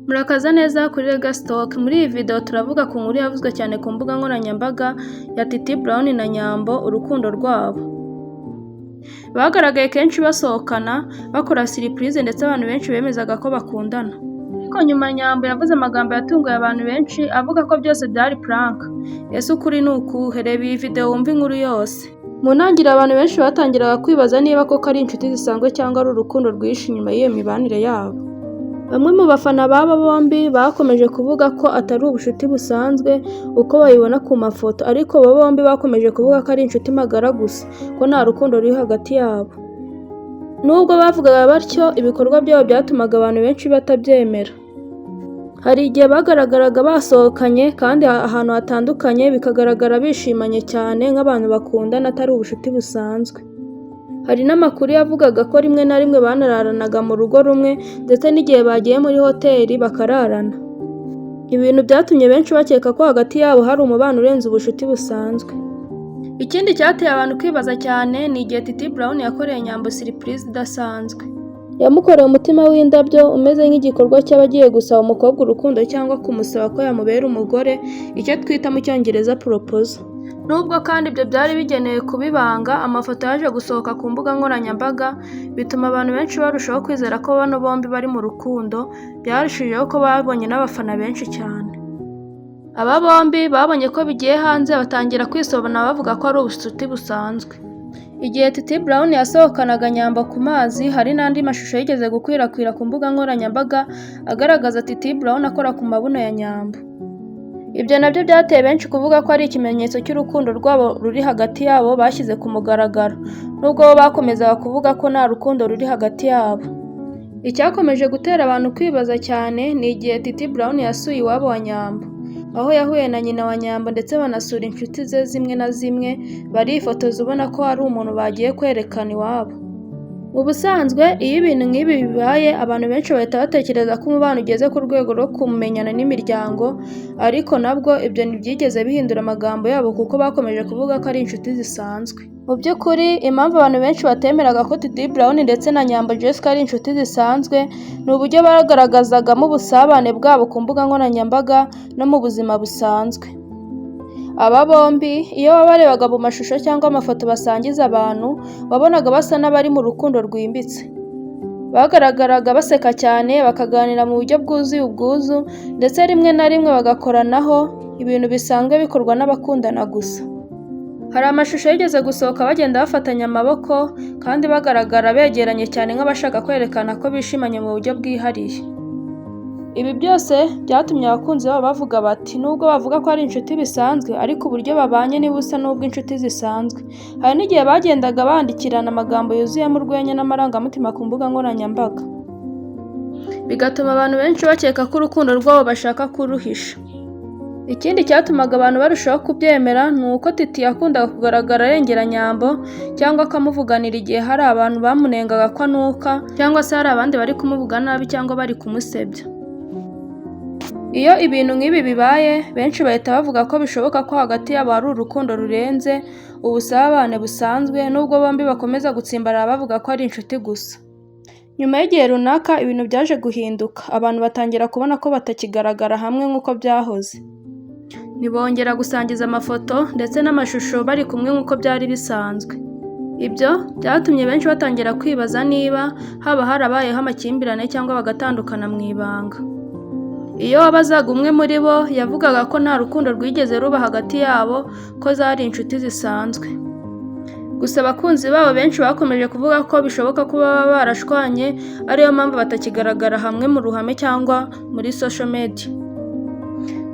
Murakaza neza kuri Legacy Talk. Muri iyi video turavuga ku nkuru yavuzwe cyane ku mbuga nkoranyambaga ya Titi Brown na Nyambo, urukundo rwabo. Bagaragaye kenshi basohokana, bakora surprise, ndetse abantu benshi bemezaga ko bakundana. Ariko nyuma Nyambo yavuze amagambo yatunguye abantu benshi, avuga ko byose byari prank. Ese ukuri ni ukuhe? Reba iyi video wumve inkuru yose. Mu ntangiriro abantu benshi batangiraga kwibaza niba koko ari inshuti zisanzwe cyangwa ari urukundo rwihishe inyuma y'iyo mibanire yabo. Bamwe mu bafana b'aba bombi bakomeje kuvuga ko atari ubucuti busanzwe uko babibona ku mafoto, ariko bo bombi bakomeje kuvuga ko ari inshuti magara gusa, ko nta rukundo ruri hagati yabo. Nubwo bavugaga batyo, ibikorwa byabo byatumaga abantu benshi batabyemera. Hari igihe bagaragaraga basohokanye kandi ahantu hatandukanye, bikagaragara bishimanye cyane nk'abantu bakundana, atari ubucuti busanzwe. Hari n'amakuru yavugaga ko rimwe na rimwe banararanaga mu rugo rumwe, ndetse n'igihe bagiye muri hoteli bakararana. Ibintu byatumye benshi bakeka ko hagati yabo hari umubano urenze ubucuti busanzwe. Ikindi cyateye abantu kwibaza cyane ni igihe Titi Brown yakoreye Nyambo surprise idasanzwe. Yamukoreye umutima w'indabyo umeze nk'igikorwa cy'abagiye gusaba umukobwa urukundo cyangwa kumusaba ko yamubera umugore, icyo twita mu Cyongereza proposal. Nubwo kandi ibyo byari bigenewe kuba ibanga, amafoto yaje gusohoka ku mbuga nkoranyambaga, bituma abantu benshi barushaho kwizera ko bano bombi bari mu rukundo, byarushijeho ko babonye n'abafana benshi cyane. Aba bombi babonye ko bigiye hanze, batangira kwisobanura bavuga ko ari ubucuti busanzwe. Igihe Titi Brown yasohokanaga Nyambo ku mazi, hari n'andi mashusho yigeze gukwirakwira ku mbuga nkoranyambaga agaragaza Titi Brown akora ku mabuno ya Nyambo. Ibyo nabyo byateye benshi kuvuga ko ari ikimenyetso cy'urukundo rwabo ruri hagati yabo bashyize ku mugaragaro, nubwo bo bakomezaga kuvuga ko nta rukundo ruri hagati yabo. Icyakomeje gutera abantu kwibaza cyane ni igihe Titi Brown yasuye iwabo wa Nyambo, aho yahuye na nyina wa Nyambo ndetse banasura inshuti ze zimwe na zimwe, barifotoza ubona ko ari umuntu bagiye kwerekana iwabo. Mu busanzwe iyo ibintu nk'ibi bibaye, abantu benshi bahita batekereza ko umubano ugeze ku rwego rwo kumenyana n'imiryango, ariko nabwo ibyo ntibyigeze bihindura amagambo yabo kuko bakomeje kuvuga ko ari inshuti zisanzwe. Mu by'ukuri impamvu abantu benshi batemeraga ko Titi Brown ndetse na Nyambo Jessica ari inshuti zisanzwe, ni uburyo bagaragazagamo ubusabane bwabo ku mbuga nkoranyambaga no mu buzima busanzwe. Aba bombi iyo wabarebaga mu mashusho cyangwa amafoto basangiza abantu, wabonaga basa n'abari mu rukundo rwimbitse. Bagaragaraga baseka cyane, bakaganira mu buryo bwuzuye ubwuzu, ndetse rimwe na rimwe bagakoranaho, ibintu bisanzwe bikorwa n'abakundana gusa. Hari amashusho yigeze gusohoka bagenda bafatanye amaboko kandi bagaragara begeranye cyane nk'abashaka kwerekana ko bishimanye mu buryo bwihariye. Ibi byose byatumye abakunzi babo bavuga bati: "Nubwo bavuga ko ari inshuti bisanzwe, ariko uburyo babanye ntibusa n'ubw'inshuti zisanzwe." Hari n'igihe bagendaga bandikirana amagambo yuzuyemo urwenya n'amarangamutima ku mbuga nkoranyambaga, bigatuma abantu benshi bakeka ko urukundo rwabo bashaka kuruhisha. Ikindi cyatumaga abantu barushaho kubyemera ni uko Titi yakundaga kugaragara arengera Nyambo cyangwa akamuvuganira igihe hari abantu bamunengaga ko anuka, cyangwa se hari abandi bari kumuvuga nabi cyangwa bari kumusebya. Iyo ibintu nk'ibi bibaye, benshi bahita bavuga ko bishoboka ko hagati yabo hari urukundo rurenze ubusabane busanzwe, nubwo bombi bakomeza gutsimbarara bavuga ko ari inshuti gusa. Nyuma y'igihe runaka ibintu byaje guhinduka, abantu batangira kubona ko batakigaragara hamwe nk'uko byahoze. Ntibongera gusangiza amafoto ndetse n'amashusho bari kumwe nk'uko byari bisanzwe. Ibyo byatumye benshi batangira kwibaza niba haba harabayeho amakimbirane cyangwa bagatandukana mu ibanga. Iyo wabazaga umwe muri bo, yavugaga ko nta rukundo rwigeze ruba hagati yabo, ko zari inshuti zisanzwe. Gusa abakunzi babo benshi bakomeje kuvuga ko bishoboka ko baba barashwanye, ariyo mpamvu batakigaragara hamwe mu ruhame cyangwa muri social media.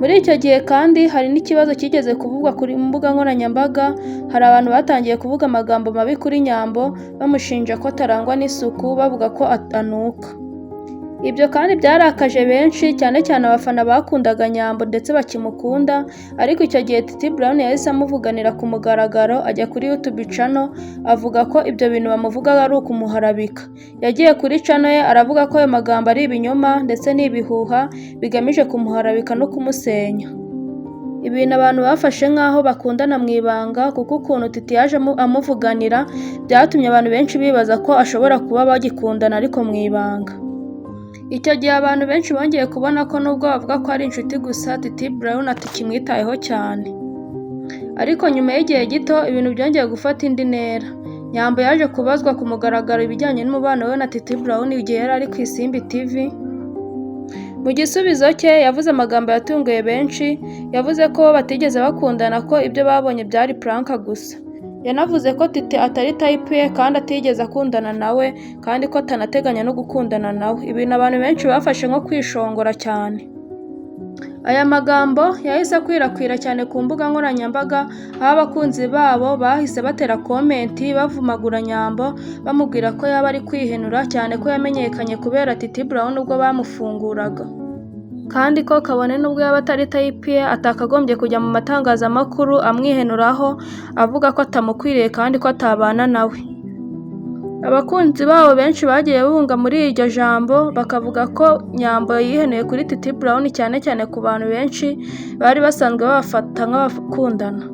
Muri icyo gihe kandi hari n'ikibazo cyigeze kuvugwa ku mbuga nkoranyambaga, hari abantu batangiye kuvuga amagambo mabi kuri Nyambo bamushinja ko atarangwa n'isuku, bavuga ko anuka. Ibyo kandi byarakaje benshi, cyane cyane abafana bakundaga Nyambo ndetse bakimukunda, ariko icyo gihe Titi Brown yahise amuvuganira ku mugaragaro, ajya kuri YouTube channel avuga ko ibyo bintu bamuvugaho ari ukumuharabika. Yagiye kuri channel ye aravuga ko ayo magambo ari ibinyoma ndetse n'ibihuha bigamije kumuharabika no kumusenya. Ibintu abantu bafashe nk'aho bakundana mu ibanga, kuko ukuntu Titi yaje amuvuganira byatumye abantu benshi bibaza ko ashobora kuba bagikundana ariko mu ibanga. Icyo gihe abantu benshi bongeye kubona ko nubwo bavuga ko ari inshuti gusa, Titi Brown atakimwitayeho cyane. Ariko nyuma y'igihe gito, ibintu byongeye gufata indi ntera. Nyambo yaje kubazwa ku mugaragaro ibijyanye n'umubano we na Titi Brown igihe yari ari ku Isimbi TV. Mu gisubizo cye, yavuze amagambo yatunguye benshi. Yavuze ko batigeze bakundana, ko ibyo babonye byari prank gusa. Yanavuze ko Titi atari type ye kandi atigeze akundana nawe, kandi ko atanateganya no gukundana nawe, ibintu abantu benshi bafashe nko kwishongora cyane. Aya magambo yahise akwirakwira cyane ku mbuga nkoranyambaga, aho abakunzi babo bahise batera comment bavumagura Nyambo, bamubwira ko yaba ari kwihenura cyane ko yamenyekanye kubera Titi Brown ubwo bamufunguraga, kandi ko kabone n'ubwo yaba atari type ye atakagombye kujya mu matangazamakuru amwihenuraho avuga ko atamukwiriye kandi ko atabana nawe. Abakunzi babo benshi bagiye bunga muri iryo jambo, bakavuga ko Nyambo yihenuye kuri Titi Brown, cyane cyane ku bantu benshi bari basanzwe babafata nk'abakundana.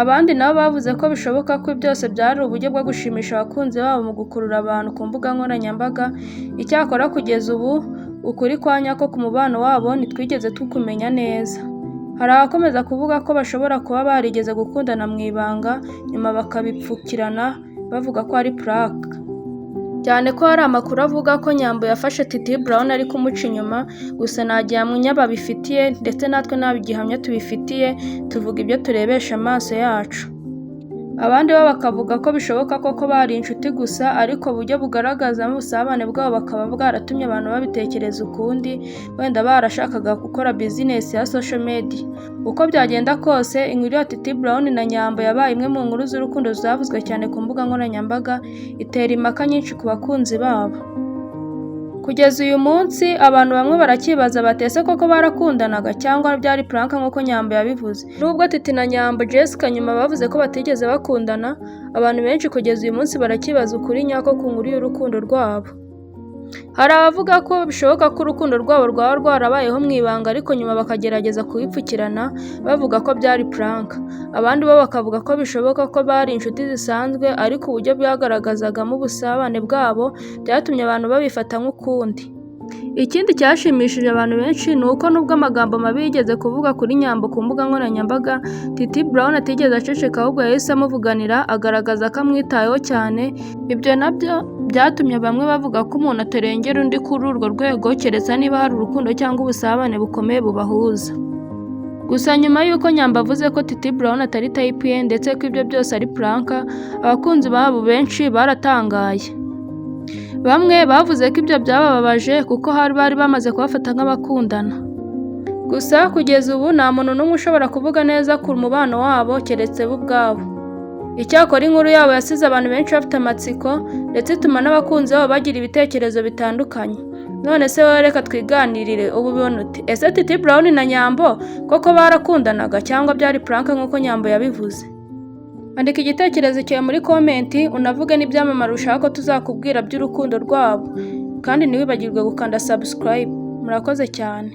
Abandi nabo bavuze ko bishoboka ko byose byari uburyo bwo gushimisha abakunzi babo mu gukurura abantu ku mbuga nkoranyambaga. Icyakora kugeza ubu ukuri kwa nyako ku mubano wabo ntitwigeze tukumenya neza. Hari abakomeza kuvuga ko bashobora kuba barigeze gukundana mu ibanga, nyuma bakabipfukirana bavuga ko ari prank. Cyane ko hari amakuru avuga ko Nyambo yafashe Titi Brown ari kumuca inyuma, gusa nta gihamya babifitiye ndetse natwe nta gihamya tubifitiye, tuvuga ibyo turebesha amaso yacu. Abandi bo bakavuga ko bishoboka koko bari inshuti gusa, ariko uburyo bugaragazamo ubusabane bwabo bakaba bwaratumye abantu babitekereza ukundi, wenda barashakaga gukora business ya social media. Uko byagenda kose, inkuru ya Titi Brown na Nyambo yabaye imwe mu nkuru z'urukundo zavuzwe cyane ku mbuga nkoranyambaga, itera impaka nyinshi ku bakunzi babo. Kugeza uyu munsi, abantu bamwe baracyibaza bati: "Ese koko barakundanaga cyangwa byari prank nk'uko Nyambo yabivuze?" Nubwo Titi na Nyambo Jessica nyuma bavuze ko batigeze bakundana, abantu benshi kugeza uyu munsi baracyibaza ukuri nyako ku nkuru y'urukundo rwabo. Hari abavuga ko bishoboka ko urukundo rwabo rwaba rwarabayeho mu ibanga, ariko nyuma bakagerageza kubipfukirana bavuga ko byari prank. Abandi bo bakavuga ko bishoboka ko bari inshuti zisanzwe, ariko uburyo bwagaragazagamo ubusabane bwabo byatumye abantu babifata nk'ukundi. Ikindi cyashimishije abantu benshi ni uko nubwo amagambo mabi yigeze kuvuga kuri Nyambo ku mbuga nkoranyambaga, Titi Brown atigeze aceceka, ahubwo yahise amuvuganira agaragaza ko amwitayeho cyane. Ibyo nabyo byatumye bamwe bavuga ko umuntu atarengera undi kuri urwo rwego keretse niba hari urukundo cyangwa ubusabane bukomeye bubahuza. Gusa nyuma y'uko Nyambo avuze ko Titi Brown atari type ye ndetse ko ibyo byose ari prank, abakunzi babo benshi baratangaye. Bamwe bavuze ko ibyo byabababaje kuko hari bari bamaze kubafata nk'abakundana. Gusa kugeza ubu nta muntu n'umwe ushobora kuvuga neza ku mubano wabo keretse bo ubwabo. Icyakora inkuru yabo yasize abantu benshi bafite amatsiko, ndetse ituma n'abakunzi babo bagira ibitekerezo bitandukanye. None se wowe, reka twiganirire, ubu ubibona ute? Ese Titi Brown na Nyambo koko barakundanaga cyangwa byari prank nk'uko Nyambo yabivuze? Andika igitekerezo cyawe muri comment, unavuge n'ibyamamare ushaka ko tuzakubwira by'urukundo rwabo, kandi ntiwibagirwe gukanda subscribe. Murakoze cyane.